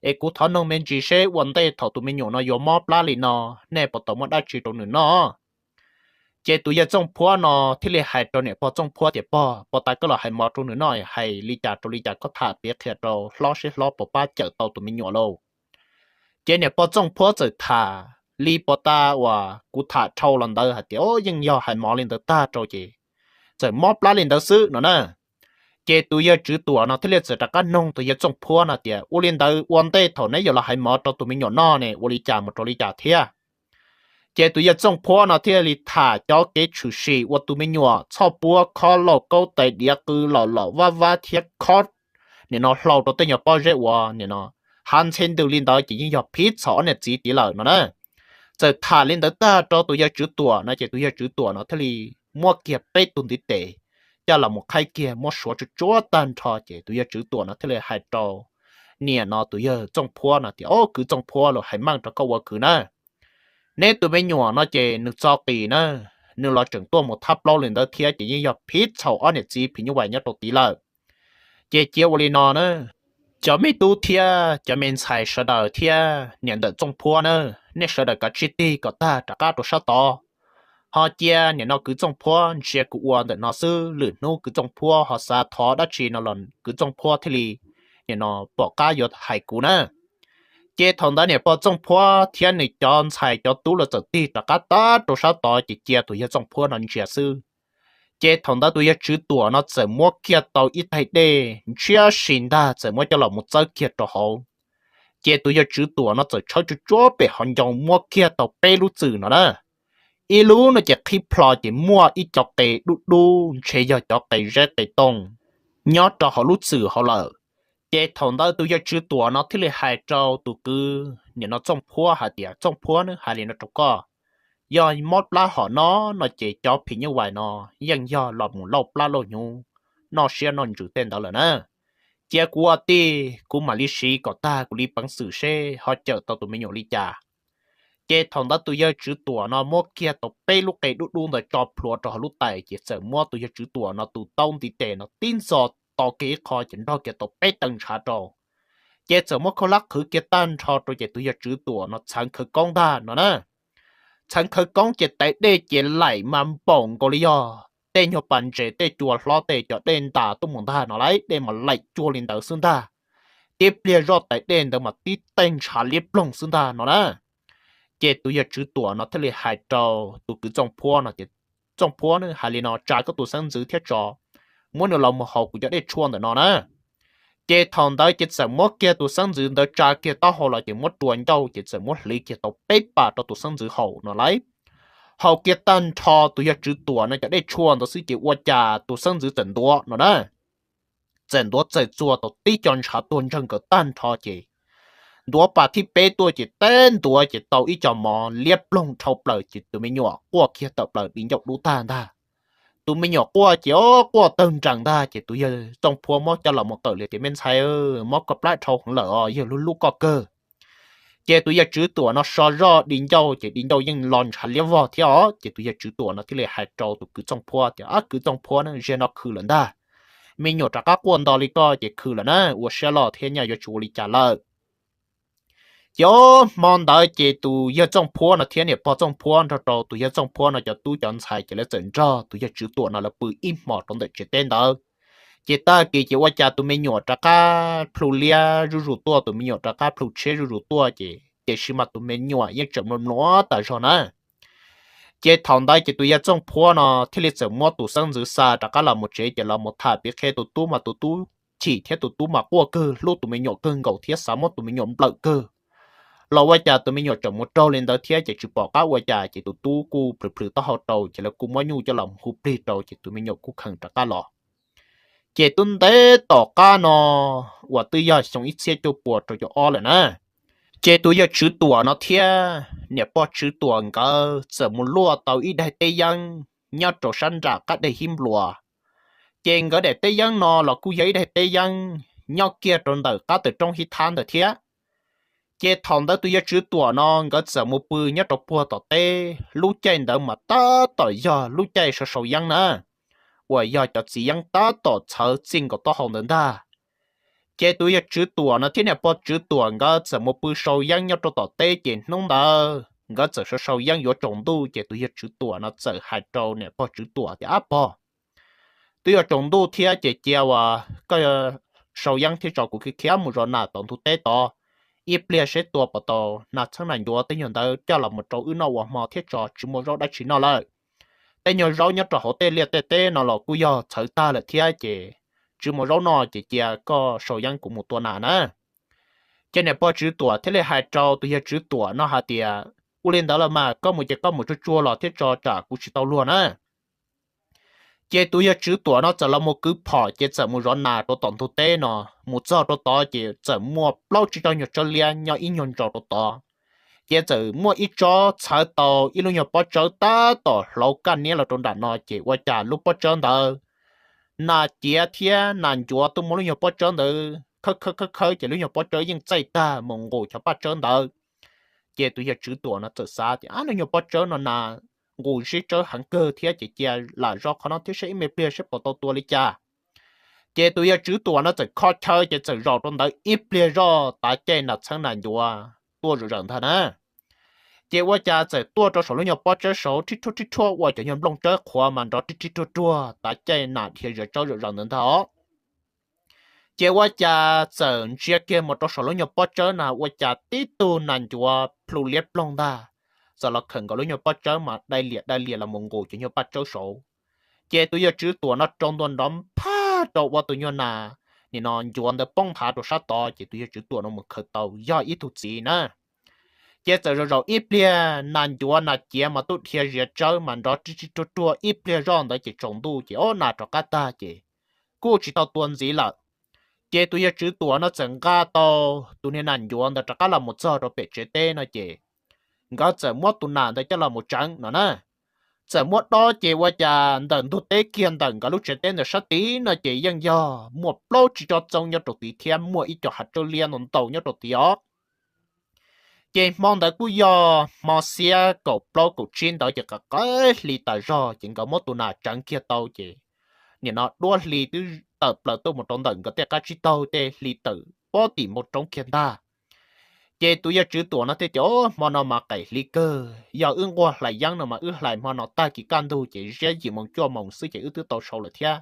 Es kuv thov noog me ntsis seb ua ntej thaum tus me nyuam no yuav mob plab li no, nej puas tau muab dab tsi rau nws noj? Ces tus yawg Txooj Phuab no thiaj li hais rau niam pog Txooj Phuab tias, Pog, puag ta koj los hais mov rau nws noj, hais li cas rau li cas koj tham piav qhia rau hlob seb hlob puas pab cawm tau tus me nyuam lauj. Ces niam pog Txooj Phuab txawm tham li puag ta uas kuv tham dhau los ntawd hais tias, Ob, yeej yog hais mov li ntawd tag rau ces txawm mob plab li ntawd xwb no na. Ces tus yawg Tswv Tuam no thiaj li txawm rov qab noog tus yawg Txooj Phuab no tias, Ua li ntawd ua ntej thaum neb yuav los hais mov rau tus me nyuam noj ne ua li cas mus rau li cas thiab? Ces tus yawg Txooj Phuab no thiaj li tham cov kev tshwm sim ua tus me nyuam txhoj puab khob lauj kaub tais diav qw los los vab vab thiab khob nim no hlau rau tej nyuag pob zeb ua nim no hav ntxhe ntws li ntawd ces yeej yog phiv txhaum ob niam txiv tid lawm no na. Txawm tham li ntawd tag rau tus yawg Tswv Tuam no ces tus yawg Tswv Tuam no thiaj li muab kiag peb tug ntiv tes coj los mus qhaib kiag muab suav tsuag tsuag tag nrho ces tus yawg Tswv Tuam no thiaj li hais rau niam no tus yawg Txooj Phuab no tias, Ob, kwv Txooj Phuab, los hais meej rau koj ua kwv na. Neb tus me nyuam no ces nws txo qis na, nws los tseem tuaj mus thab plaub li ntawd thiab ces yeej yog phiv txhaum ob niam txiv phim nyuj vais nyob rau tid lawm. Ces cia ua li no na, cov me tub thiab cov me ntxhais sawv daws thiab niam ntawm Txooj Phuab na, nej sawv daws kav tsij tig kom tag rov qab rau sab tod, ho cia niam no kwv Txooj Phuab ntsia kuv ua ntawm no xwb, lwm hnub kwv Txooj Phuab ho xav thov dab tsi no los kwv Txooj Phuab thiaj li niam no pom qab yuav hais kuv na. Ces thaum ntawd niam pog Txooj Phuab thiab nws cov ntxhais cov tub lawv txawm tig rov qab tag rau sab tod ces cia tus yawg Txooj Phuab no ntsia xwb. Ces thaum ntawd tus yawg Tswv Tuam no txawm muab kiag tau ib taig dej ntshiab si ntag, txawm muab coj los mus txawb kiag rau hauv. Ces tus yawg Tswv Tuam no txawm tshawb tsuag tsuag pem hauv ncoo muab kiag tau peb lub txwm no na. Ib lub no ces qhib plho ces muaj ib co qe dub dub ntshe yog cov qe zeb qe tooj nyob rau hauv lub txwm hauv lawm. Ces thaum ntawd tus yawg Tswv Tuam no thiaj li hais rau tus kwv niam no Txooj Phuab hais tias, Txooj Phuab, neb hais li no rau koj, yog mob plab hom no no ces cov phim nyuj vais no yeej yog los mus lauj plab lauj hnyuv, noj siab noj ntsws tej ntawd lawm na. Cia kuv ua tij kuv mam li siv kom tag kuv li peev xwm seb ho cawm tau tus me nyuam li cas. Ces thaum ntawd tus yawg Tswv Tuam no muab kiag tau peb lub qe dub dub ntawd tso plhuav rau hauv lub tais ces txawm muab tus yawg Tswv Tuam no tus taub ntiv tes no tib ntxo to kiag ib qho ces nrog kiag tau peb tee ntshav rau. Ces txawm muab khaub hlab qhwv kiag tag nrho rau ces tus yawg Tswv Tuam no txheev khawv koob ntag no na. Txheev khawv koob ces tais dej ces laim mas npaum nkaus li yog tej nyuag pas ntses tej cua hlob tej cov dej ntas tuaj mus ntag no lauj, dej mas laim cuag li ntawd xwb ntag. Tib pliag zoj tais dej ntawd mas tib tej ntshav liab ploog xwb ntag no na. Ces tus yawg Tswv Tuam no thiaj li hais rau tus kwv Txooj Phuab no tias, Txooj Phuab, hais li no, tsa koj tus xeeb ntxwv thiab tso, muab nws los mus haus kuv cov dej tshuaj ntawm no na. Ces thaum ntawd ces txawm muab kiag tus xeeb ntxwv ntawd tsa kiag taub hau los ces muab rua ncauj ces txawm muab hliv kiag tau peb pas rau tus xeeb ntxwv haus no lauj. Haus kiag tag nrho tus yawg Tswv Tuam no cov dej tshuaj ntawd xwb ces ua cas tus xeeb ntxwv txawm ntuav no na. Txawm ntuav txawm txua tau tib co ntshav tuag ntsawg nkawd tag nrho ces ntuav pas thib peb tuaj ces teb ntuav ces tau ib co mov liab ploog dhau plaws ces tus me nyuam quaj kiag tawm plaws di ncauj dub tag ntag. Tus me nyuam quaj ces o quaj tawg nrees ntag ces tus yawg Txooj Phuab muab coj los mus qawm li tias, me ntxhais, mob koj plab dhau heev lawm os, yawg hlub hlub koj kawg. Ces tus yawg Tswv Tuam no so zoj di ncauj ces di ncauj yeej lo ntshav liab vog thiab os. Ces tus yawg Tswv Tuam no thiaj li hais rau tus kwv Txooj Phuab tias, ab kwv Txooj Phuab, ziag no khw lawm ntag. Me nyuam rov qab quaj nto li koj ces khw lawm na, ua siab loj thiab nyaj yuav tsis ua li cas lawm. Ces o hmo ntawd ces tus yawg Txooj Phuab no thiab niam pog Txooj Phuab nrog rau tus yawg Txooj Phuab no cov tub cov ntxhais ces lawv txawm nrog tus yawg Tswv Tuam no lawv pw ib hmos rau ntawm tsev teb ntawd. Ces tag kis ces ua cas tus me nyuam rov qab plhu liab zuj zus tuaj, tus me nyuam rov qab plhu tshiab zuj zus tuaj ces tiam sis mas tus me nyuam yeej tseem mluav mluav tas zog na. Ces thaum ntawd ces tus yawg Txooj Phuab no thiaj li txawm muab tus xeeb ntxwv xa rov qab los mus tsev ces los mus tham piv qhia tus tub mas tus tub chim thiab tus tub mas quaj kawg hlub tus me nyuam kawg nkaus thiab xav muab tus me nyuam nplawm kawg. Los ua cas tus me nyuam tseem mus raug li ntawd thiab ces tsis pom qab ua cas ces tus tub kuj plhws plhws taub hau rau ces lawv kuj muab nyuj coj los hu plig rau ces tus me nyuam kuj kheev rov qab los. Ces twb ntev tom qab no uas twb yog xyoo ib txhiab cuaj puas rau caum ob lawm na, ces tus yawg Tswv Tuam no thiab niam pog Tswv Tuam nkawd txawm mus luaj tau ib daim teb yeeb nyob rau sab nram qab deg Hib Npluas. Ces nkawd daim teb yeeb no los kuj yog ib daim teb yeeb nyob kiag rau ntawm qab tawm roob Hib Thab ntawd thiab. Ces thaum ntawd tus yawg Tswv Tuam no nkawd txawm mus pw nyob rau puag tom teb, lub caij ntawd mas tab tom yog lub caij sau sau yeeb na, uas yog cov txiv yeeb tab tom txhawv txij nkaus taub hau ntawd ntag. Ces tus yawg Tswv Tuam no thiab niam pog Tswv Tuam nkawd txawm mus pw sau yeeb nyob rau tom teb ces hnub ntawd nkawd txawm sau sau yeeb yuav tsaus ntuj ces tus yawg Tswv Tuam no txawm hais rau niam pog Tswv Tuam tias, ab pog, twb yuav tsaus ntuj thiab ces cia uas koj sau yeeb thiab tso kuv khiav mus zov nas tom ntug teb tod, ib pliag seb tua puas tau nas txheeb nas ncuav tej nyuag ntawd coj los mus rau wb noj ua hmo thiab tso, tsis muaj zaub dab tsi noj lawm. Tej nyuag zaub nyob rau hauv tej liaj tej teb no los kuj yog txhawv tag lawm thiab ces tsis muaj zaub noj ces cia koj sau yeeb kuv mus tua nas na. Ces niam pog Tswv Tuam thiaj li hais rau tus yawg Tswv Tuam no hais tias, ua li ntawd los mas koj mus ces koj mus tsuag tsuag los thiab tso tsam kuv tsis tau luag na. Ces tus yawg Tswv Tuam no txawm los mus kwv phom ces txawm mus zov nas rau tom ntug teb no, mus txog rau tod ces txawm muaj plaub tsib tsob nyuag tsawb liab nyob ib nyuag ntsos rau tod. Ces txawm muaj ib tsob txhawv tau ib lub nyuag pob tsawb tab tom hlauv kaj niab los rau nram no ces ua cas lub pob tsawb ntawd nas ciav thiab nas ncuav tuaj muab lub nyuag pob tsawb ntawd khawb khawb khawb khawb ces lub nyuag pob tsawb yeej txaij tag mus nqus cov paj tsawb ntawd. Ces tus yawg Tswv Tuam no txawm xav tias, Ab, nws nyuag pob tsawb no na, nqus zeb tsawb heev kawg thiab ces cia lam zov qhov no thiab saib ib me pliag saib puas tau tua li cas. Ces tus yawg Tswv Tuam no txawm kho chaw ces txawm zaum rau ntawd ib pliag zoj tav caij nas txheeb nas ncuav tuaj zom zaws ntag na. Ces ua cas txawm tuaj rau saum lub nyuag pob tsawb saud rhib rhuaj rhib rhuaj ua cov nyuag nplooj tsawb qhuav mas nrov rhib rhib rhuaj rhuaj tav caij nas dhia zov tsawb zom zaws ntawd ntag os. Ces ua cas txawm ntsia kiag mus rau saum lub nyuag pob tsawb na ua cas tib tug nas ncuav plhu liab ploog ntag, txawm los khawm nkaus lub nyuag pob tsawb mas dai liam dai liam los mus nqus cov nyuag pob tsawb saud. Ces tus yawg Tswv Tuam no rau ntua nrov phaj rau ua tus nyuag nas nim no ncuav ntawd poob nthav rau sab tod ces tus yawg Tswv Tuam no mus khaws tau yog ib tug txiv na. Ces txawm zaum zaum ib pliag nas ncuav nas ciav mas tuaj dhia ziav tsawb mas nrov rhib rhib rhuaj rhuaj ib pliag zoj ntawd ces tsaus ntuj ces ob nas rov qab tag ces kuj tsis tau tua ntxiv lawm. Ces tus yawg Tswv Tuam no txawm nqa tau tus niag nas ncuav ntawd rov qab los mus txog rau pem tsev teb no ces nkawd txawm muab tus nas ntawd coj los mus tseev no na. Txawm muab dob ces ua cas ntawm ntug teb kiag ntawm nkawd lub tsev teb ntawm sab tid no ces yeej yog muaj plaub tsib tsob txoob nyob rau tid thiab muaj ib co hav tsawb liab ntau ntau nyob rau tid os. Ces hmo ntawd kuj yog hmo xiab kaum plaub kaum tsib ntawd ces qav qaib hli tas zog ces nkawd muab tus nas tseev kiag tau ces nim no duab hli twb tawm plaws tuaj mus rau ntawm nkawd tej qab tsib taug tej hli tawm pob tim npoo roob kiag ntag. Ces tus yawg Tswv Tuam no thiaj tias, Hmo no mas qaim hli kawg, yog wb nquag hlais yeeb no mas wb hlais hmo no tag kis kaj ntug ces ziab yim moos cuaj moos xwb ces wb twb tau sau lawm thiab.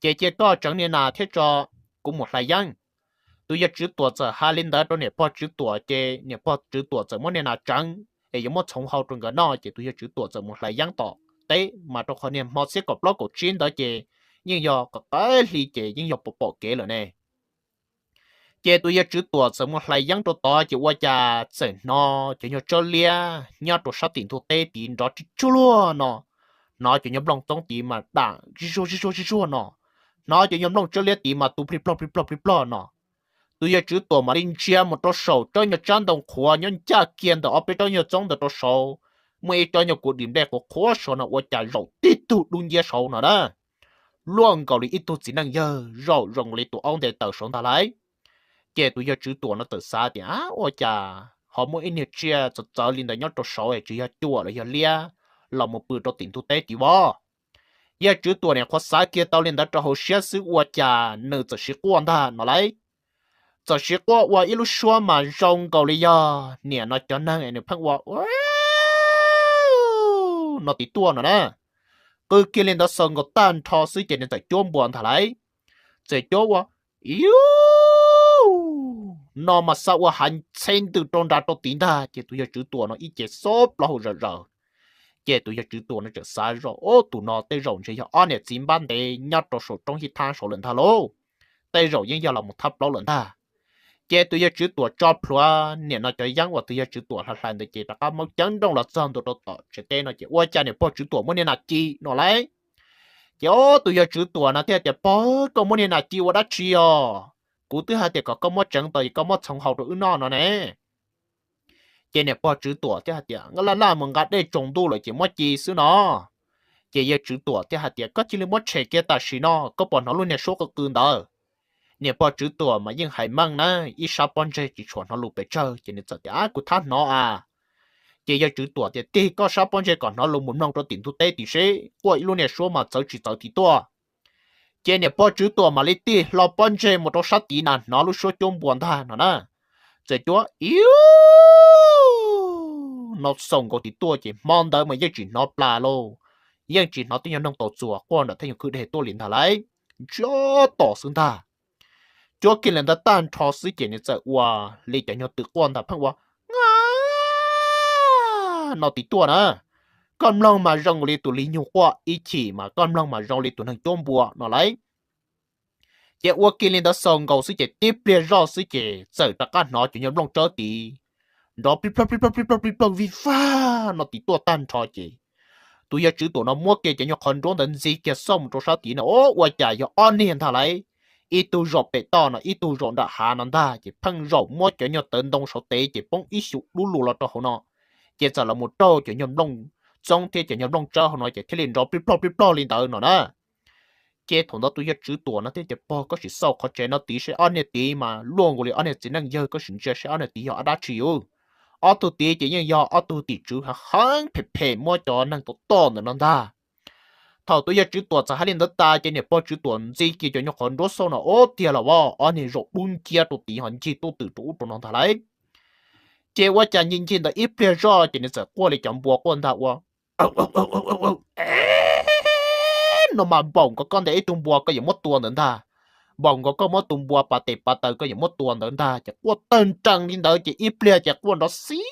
Ces cia koj tseev niag nas thiab tso, kuv mus hlais yeeb. Tus yawg Tswv Tuam txawm hais li ntawd rau niam pog Tswv Tuam ces niam pog Tswv Tuam txawm muab niag nas tseev es yuav muab txhoov hau rau nkawd noj ces tus yawg Tswv Tuam txawm mus hlais yeeb tom teb mas rau qhov niag hmo xiab kaum plaub kaum tsib ntawd ces yeej yog qav qaib hli ces yeej yog pom pom kev lawm ne. Ces tus yawg Tswv Tuam txawm mus hlais yeeb rau tod ces ua cas txawm hnov cov nyuag tsawb liab nyob rau sab tim ntug teb tid nrov tib tsuj luag no, hnov cov nyuag nplooj txoob tid mas dam zij zuag zij zuag zij zuag no, hnov cov nyuag nplooj tsawb liab tid mas tu plig plog plig plog plig plog no. Tus yawg Tswv Tuam mam li ntsia mus rau saum tsob nyuag tsab ntoo qhuav nyob ncaj kiag ntawm ob peb tsob nyuag txoob ntawd rau saud, muaj ib tsob nyuag kuv dim nplej qhuav qhuav saud no ua cas zaum tib tug dub nciab saud no na. Luaj nkaus li ib tug txiv neej yawg, zaum zoo li tus aub nte taws saud ntag lauj. Ces tus yawg Tswv Tuam no txawm xav tias, Ab, ua cas ho muaj ib niag tsiaj txawv txawv li ntawd nyob rau saud es tsis yog cuam los yog liab los mus pw rau tim ntug teb tid vov? Yawg Tswv Tuam niam qhuav xav kiag tau li ntawd rau hauv siab xwb ua cas nws txawm siv quaj ntag no lauj. Txawm siv quaj ua ib lub suab mas zoo nkaus li yog niam no cov neeg es nws pheej ua no tid tuaj no na. Qw kiag li ntawd xaus nkaus tag nrho xwb ces nws txawm cuab npua ntag lauj. Txawm cuab ua, Iu, no mas xa ua hav txhe ntws rau nrad rau tid ntag ces tus yawg Tswv Tuam no ib ce xob plaub hau zom zaws. Ces tus yawg Tswv Tuam no txawm xav zoj, Ub, tus no tej zaum ntshe yog ob niam txiv npab ntev nyob rau saum roob hib thab saud lawm ntag lauj. Tej zaum yeej yog los mus thab plaub lawm ntag. Ces tus yawg Tswv Tuam tso plhuav niam no cov yeeb uas tus yawg Tswv Tuam hlais hlais ntawd ces rov qab maub ceeb nrooj los txog ntua rau tom tsev teb no ces ua cas niam pog Tswv Tuam muaj niag nas ci no lauj. Ces ub, tus yawg Tswv Tuam no thiaj tias, Pog, koj muaj niag nas ci ua dab tsi os? Kuv twb hais tias kom koj muab tseev tau es koj muab txhoov hau rau wb noj no ne. Ces niam pog Tswv Tuam thiaj hais tias, Nqaj laj laj mus nqa dej tsaus ntuj lawm ces muab ci xwb no. Ces yawg Tswv Tuam thiaj hais tias, Koj cia li muab tshem kiag tam sim no, koj puas hnov lub niag suab qw qw ntawd? Niam pog Tswv Tuam mas yeej hais meej na, ib sab pob ntseg tsis tshua hnov lus pes tsawg ces nws txawm tias, Ab, kuv thab hnov a. Ces yawg Tswv Tuam tias, Tig koj sab pob ntseg kom hnov lus mus mloog rau tim ntug teb tim seb quaj ib lub niag suab mas txawv tsis txawv tim tuaj. Ces niam pog Tswv Tuam mam li tig hlo pob ntseg mus rau sab tid na hnov lub suab cuab npua ntag no na. Txawm cuab iu no xaus nkaus tim tuaj ces hmo ntawd mas yeej tsis hnov plas lauj, yeej tsis hnov tej nyuag noog tau txuas quaj nram tej nyuag kwj deg tuaj li ntag lauj, ntsiag to xwb ntag. Cuab kiag li ntawd tag nrho xwb ces nws txawm ua li cov nyuag twm quaj ntag pheej ua, Nga no tim tuaj na. Koj mloog mas zoo li tus li nyug quaj ib chim mas koj mloog mas zoo li tus neeg cuab npua no lauj. Ces ua kiag li ntawd xaus nkaus xwb ces tib pliag zoj xwb ces txawm rov qab hnov cov nyuag nplooj tsawb tid nrov plig plog plig plog plig plog plig plog vij vag no tim tuaj tag nrho ces tus yawg Tswv Tuam no muab kiag cov nyuag qhov nruab ntawd ntxig kiag xauj mus rau sab tid no, ua cas yog ob niag ntag lauj. Ib tug zaum pem toj no ib tug zaum nram hav no ntag ces pheej zaum muab cov nyuag tawv ntoo saud tev ces poob ib xyuv dub lug los rau hauv no. Ces txawm los mus raug cov nyuag nplooj txoob thiab cov nyuag nplooj tsawb hauv no ces thiaj li nrov plig plog plig plog li ntawd no na. Ces thaum ntawd tus yawg Tswv Tuam no thiaj tias, Pog, koj sim xauj qhov tsev no tid seb ob niag tid mas luaj nkaus li ob niag txiv neej yawg, koj sim ntsia seb ob niag tid yog ob dab tsi yus. Ob tug tid ces yeej yog ob tug tim tswv heev heev phem phem muab cov neeg tom tom ntawm no ntag. Thaum tus yawg Tswv Tuam txawm hais li ntawd tas ces niam pog Tswv Tuam ntxi kiag cov nyuag qhov nruab xauj no ua tiag los as ob niag zaum dub nciab rau tid ho ncig tuaj twm rau ub rau no ntag lauj. Ces ua cas ncig ncig ntawd ib pliag zoj ces nws txawm quaj li cov npua quaj ntag ua no mas npaum nkaus koj ntes ib tug npua koj yuav muab tua ntawd ntag, npaum nkaus koj muab tus npua pas tes pas taw koj yuav muab tua ntawd ntag. Ces quaj tawg nrees li ntawd ces ib pliag ces quaj nrov xiv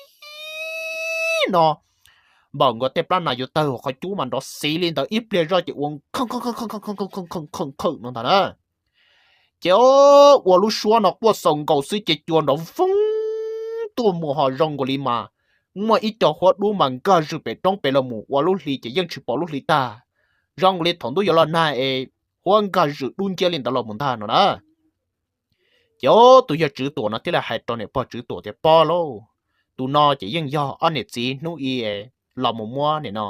no npaum nkaus tej plab nas yuav tawg hauv qhov cub mas nrov xiv li ntawd ib pliag zoj ces ua khawm khawm khawm khawm no ntag na. Ces ua lub suab no quaj xaus nkaus xwb ces cua nrov voog tuaj mus ho zoo nkaus li mas muaj ib co huab dub mas nkag zws pem roob pem los mus ua lub hli ces yeej tsis pom lub hli tag, zoo nkaus li thaum ntuj yuav los nag es huab nkag zws dub nciab li ntawd los mus ntag no na. Ces tus yawg Tswv Tuam no thiaj li hais rau niam pog Tswv Tuam tias pog lauj, tus no ces yeej yog ob niam txiv hnub i los mus muab nim no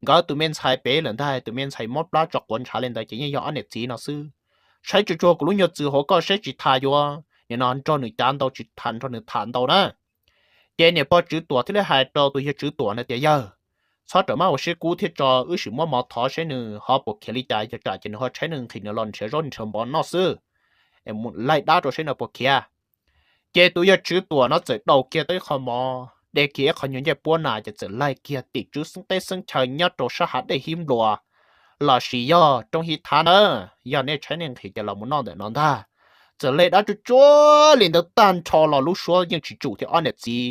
nkawd tus me ntxhais pem lawm ntag, tus me ntxhais mob plab tso quav ntshav li ntawd ces yeej yog ob niam txiv no xwb. Saib tsuag tsuag kuv lub nyuag txwm hauv koj saib tsis tas yuav nim no nrog nws cav ntau tsis tas nrog nws tham ntau na. Ces niam pog Tswv Tuam thiaj li hais rau tus yawg Tswv Tuam na tias yawg, txhob rawm maj ua siab kub thiab tso wb sim muab mov thov saib nws ho puas khiav li cas yog tsam ces nws ho tshaib nws nqhis nws los nrhiav zaub nrhiav mov noj xwb, laig dab rau saib nws puas khiav. Ces tus yawg Tswv Tuam no txawm daus kiag tau ib qho mov de kiag ib qho nyuag ncej puab na ces txawm laig kiag tim tswv xeeb teb xeeb chaw nyob rau sab hav dej hib npluas lossis yog roob hib thab na, yog nej tshaib nej nqhis ces los mus noj ntawm no ntag. Txawm laig dab tsuag tsuag li ntawd tag nrho los lub suab yeej tsis tsum thiab ob niam txiv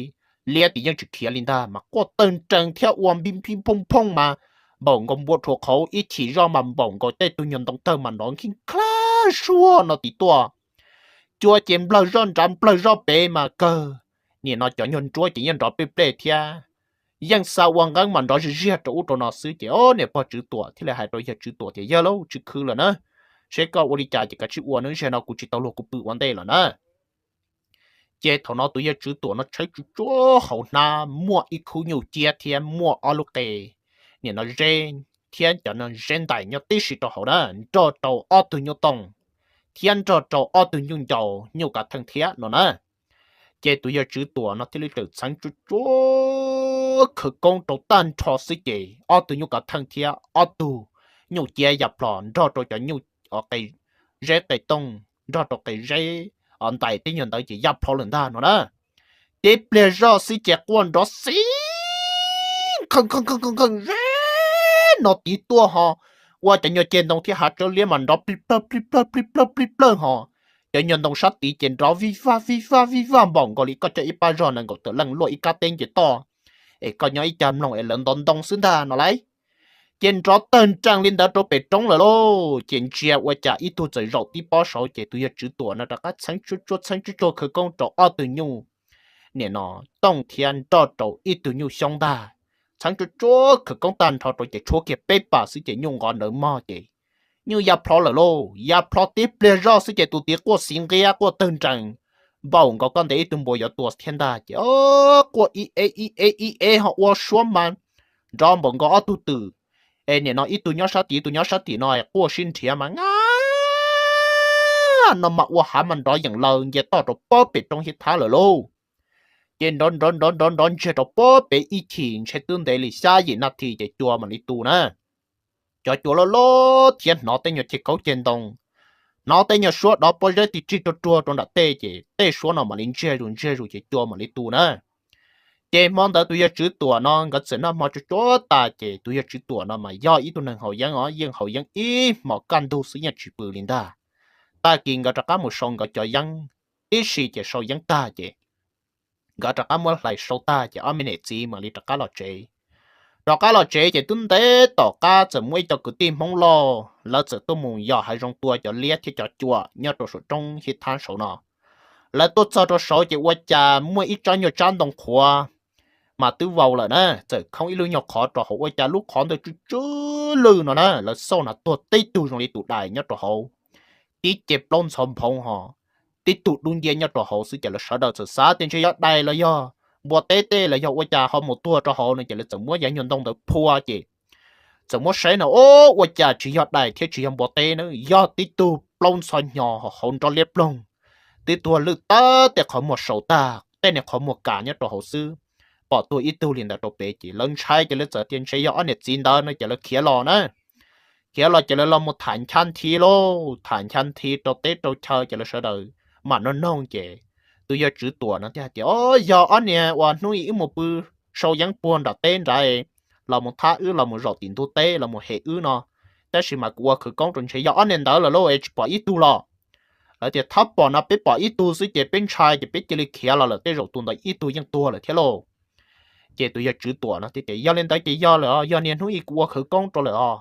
liab tim yeej tsis khiav li ntag mas quaj tawg nrees thiab ua npib npib phooj phooj mas npaum nkaus npua rhuav qhauv ib chim zoj mas npaum nkaus tej tug nyuag ntoo tawg mas nrov nkig nklaj zuag no tim tuaj. Cua ces nplawg zoj nrad nplawg zoj pem mas kawg, nim no cov nyuag nruab ces yeej nrov plij plej thiab. Yeej xa ua nqeeb mas nrov zij ziag rau ub rau no xwb ces o niam pog Tswv Tuam thiaj li hais rau yawg Tswv Tuam tias yawg lauj tsis khwv lawm na, seb koj ua li cas ces kav tsij ua nawb, zaum no kuv tsis tau luag kuv pw ua ntej lawm na. Ces thaum no tus yawg Tswv Tuam no tshawb tsuag tsuag hauv hnab muaj ib khub nyuj ciab thiab muaj ob lub qe nim no zeb thiab cov zeb ntais nyob tib si rau hauv na nrog rau ob tug nyuj tooj thiab nrog rau ob tug nyuj ncaus nyuj kav theej thiab no na. Ces tus yawg Tswv Tuam no thiaj li txawm txheev tsuag tsuag khawv koob rau tag nrho xwb ces ob tug nyuj kav theej thiab ob tug nyuj ciab ya plho nrog rau cov nyuj zeb qe tooj nrog rau qe zeb ntais tej nyuag ntawd ces ya plho lawm ntag no na. Tib pliag zoj xwb ces quaj nrov xi no tid tuaj ho ua cov nyuag ceg ntoo thiab hav tsawb liab mas nrov plij plawg plij plawg plij plawg plij plawg ho cov nyuag ntoo sab tid ces nrov vij vaj vij vaj vij vaj npaum nkaus li koj coj ib pab zog nees nkaum tawm leej luaj ib kab teb nce toj es koj nyob ib cag mloog es lawv ntov ntoo xwb ntag no lauj. Ces nrov tawg nrees li ntawd rau pem roob lawm lauj, ces ntsia ua cas ib tug txawm zaum tib pob saud ces tus yawg Tswv Tuam no rov qab txheeb tsuag tsuag txheeb tsuag tsuag khawv koob rau ob tug nyuj nim no tooj thiab nrog rau ib tug nyuj xyoob ntag. Txheeb tsuag tsuag khawv koob tag nrho rau ces tshuab kiag peb pas xwb ces nyuj nqov ntawd mog ces nyuj ya plho lawm lauj. Ya plho tib pliag zoj xwb ces tus tid quaj xiv nqiab quaj tawg nrees npaum nkaus koj ntes ib tug npua yuav tua thiab ntag ces quaj ib ev ib ev ib ev ho ua suab mas nrov npaum nkaus ob tug twm. Es nim no ib tug nyob sab tid ib tug nyob sab tim no quaj sib nrhiav mas nga no mas ua hav mas nrov yeem laws nce toj rau pob pem roob hib thab lawm lauj. Ces nrov nrov nrov nrov nrov ntsiag rau pob pem ib chim ntshe twb ntev li xya yim nas this ces cua mam li tu na. Cov cua loj loj thiab hnov tej nyuag ceg kauv ceg ntoo, hnov tej nyuag suab dov pob zeb tig rig ruag ruag rau nram tej ces tej suab no mam li ntsiag zus ntsiag zus ces cua mam li tu na. Ces hmo ntawd tus yawg Tswv Tuam no nkawd txawm noj hmo tsuag tsuag tas ces tus yawg Tswv Tuam no mas yog ib tug neeg haus yeeb os, yeej haus yeeb ib hmos kaj ntug xwb yeej tsis pw li ntag. Tag kis nkawd rov qab mus sau nkawd cov yeeb tib si ces sau yeeb tag ces nkawd rov qab muab hlais sau tag ces ob me niam txiv mam li rov qab los tsev. Rov qab los tsev ces twb ntev tom qab txawm muaj ib co kwv tij Hmoob Lauj lawv txawm tuaj mus yos hav zoov tua cov liab thiab cov cua nyob rau saum roob hib thab saud no. Lawv tuaj txog rau saud ces ua cas muaj ib tsob nyuag tsab ntoo qhuav mas twb vau lawm na, txawm khoob ib lub nyuag qhov rau hauv ua cas lub qhov ntawd tsw tsw lwj no na, lawv xauj na tuag tib tug zoo li tus dais nyob rau hauv, tib ce plaub ntxhov nphoov ho tib tug dub nciab nyob rau hauv xwb ces lawv sawv daws txawm xav tias ntshe yog dais los yog npua teb tej los yog ua cas ho mus tuag rau hauv no ces lawv txawm muab yav nyuag ntoo ntawd phua ces txawm muab saib na, o, ua cas tsis yog dais thiab tsis yog npua teb na, yog tib tug plaub ntxhov hnyo hauv nrov liab ploog, twb tuag lwj tag tej qhov muag saud tag, tej niag qhov muag kas nyob rau hauv xwb. Pom tuag ib tug li ntawd rau pem ces lawv ntshai ces lawv txawm tias ntshe yog ob niam txiv ntawd no ces lawv khiav los na. Khiav los ces lawv los mus tham ncha nthi lauj, tham ncha nthi rau teb rau chaw ces lawv sawv daws mam nug noog ces tus yawg Tswv Tuam no thiaj hais tias, O, yog ob niag uas hnub ib wb mus pw sau yeeb puag nram teb nrad los mus thab wb los mus zaum tim ntug teb los mus hem wb no, tab sis mas kuv ua khawv koob rau ntshe yog ob niag ntawd lawm lauj es tsis pom ib tug los. Lawv tias, Thab pom no peb pom ib tug xwb ces peb ntshai ces peb cia li khiav los lawm, tej zaum tus ntawd ib tug yeej tuag lawm thiab lauj. Ces tus yawg Tswv Tuam no thiaj tias, Yog li ntawd ces yog lawm os, yog niag hnub ib kuv ua khawv koob rau lawm os.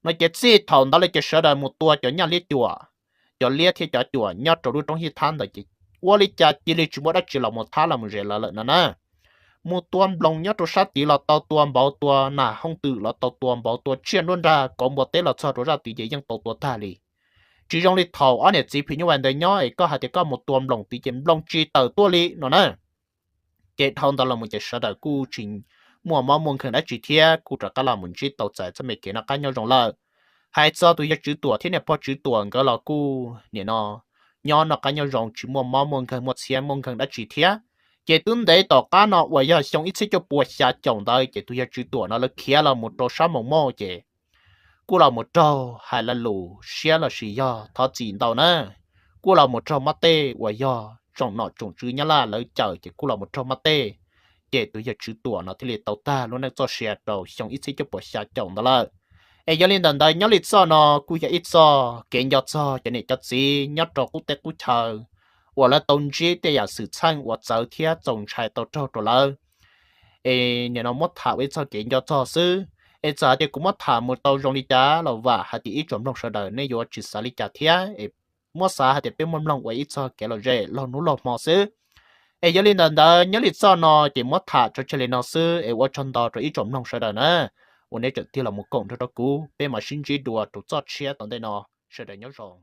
No ces txij thaum ntawd lawv ces sawv daws mus tua cov nyaj liab cuam, cov liab thiab cov cuam nyob rau lub roob Yij Thab ntawd ces ua li cas cia li tsis muaj dab tsi los mus thab los mus zes lawv lawm no na. Mus tua nploos nyob rau sab tid los tau, tua npauv tua nas hooj twm los tau, tua npauv tua tsiaj nruab nrag kauv npua teb los txog rau zaj tid ces yeej tau tua tag li. Tsis zoo li thaum ob niam txiv phim nyuj vais ntawd nyob es koj hais tias koj mus tua nploos tid ces nploos tsis tawm tuaj li no na. Ces dhau ntawd los mus ces sawv daws kuj tsis muaj mob muaj nkeeg dab tsi thiab, kuj rov qab los mus ntsib tau txais txoj me kev noj qab nyob zoo lawm. Hais txog tus yawg Tswv Tuam thiab niam pog Tswv Tuam nkawd los kuj nim no nyob noj qab nyob zoo tsis muaj mob muaj nkeeg muaj txhiab muaj nkeeg dab tsi thiab. Ces twb ntev tom qab no uas yog xyoo ib txhiab cuaj puas xya caum ntawd ces tus yawg Tswv Tuam no lawv khiav los mus rau sab Moos Mauj ces kuj los mus raug hais lo lus siab los sis yog thov txim ntau na, kuj los mus raug mab tej uas yog tsoom nom tsoom tswv Nyab Laj lawv cawm ces kuj los mus raug mab tej. Ces tus yawg Tswv Tuam no thiaj li tau tag lub neej txoj sia rau xyoo ib txhiab cuaj puas xya caum ntawd lawm. Es yog li ntawm ntawd nyob li txoj no kuj yog ib txoj kev nco txog cov niam cov txiv nyob rau qub teb qub chaw uas lawv tau ntsib tej yam xwm txheej uas txawv thiab txaus ntshai tau raug rau lawv. Es nim no muab tham ua ib txoj kev nco txog xwb. Es txawm hais tias kuv muab tham mus tau zoo li cas los vam hais tias ib tsoom mloog sawv daws nej yuav tsis xav li cas thiab es muab xav hais tias peb muab mloog ua ib txoj kev lom zem laug hnub laug hmo xwb. Es yog li ntawm ntawd nyob li txoj no ces muab tham tso tseg li no xwb es ua tsaug ntau rau ib tsoom mloog sawv daws na, uas nej tseem tig los mus koom nrog rau kuv, peb mam sib ntsib dua rau txoj tshiab tom ntej no. Sawv daws nyob zoo.